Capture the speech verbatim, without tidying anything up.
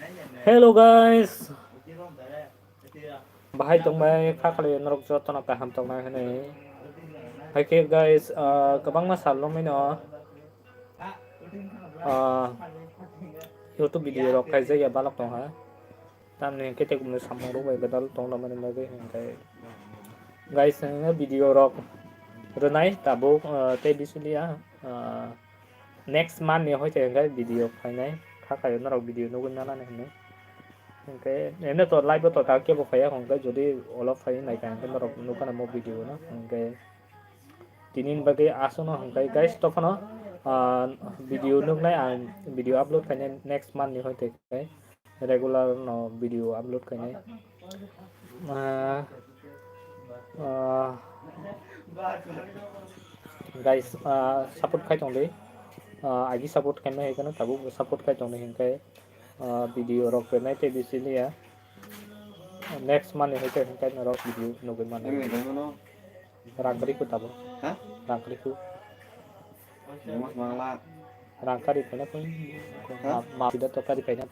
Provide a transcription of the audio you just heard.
Hello guys. Bahai tongbai kha khlai norok jotono kaham tongnai hwnwi. Hai khe guys, ah, kwbangma sal romwi no, ah, YouTube video rok khaijak ya balok tong ha. Tamni hwnkhe tei samung rok bai gwdal tong lamani bagwi hwnkhe guys, nini video rok rwnai tabuk, ah, tei bisiliya, ah, next month ni hoite hwnkhe video phainai, kha khayo norok video nugwi manani hwnwi. Hwnkhe ene to live o to kha kebo phaiya hwnkhe jodi olo phai nai kha hwnkhe norok nukha na mo video no hwnkhe tini ni bagwi aswkno hwnkhe guys tophano, ah, video nuknai ang video upload khainai next month ni hoite khe regular no video upload khainai. Ah, ah, guys, ah, support khai tongdi. Ah, agi support khainai hai kheno tabuk support khai tongdi hwnkhe, ah, video rok rwnai tei bisiliya. Next month ni hai khe hwnkhe norok video nugwi mano. Rang kwrwi kho tabuk. Ha? Rang kwrwi kho. Rang kari phaina kho. Ha? Ma, ma pida to kari phaina.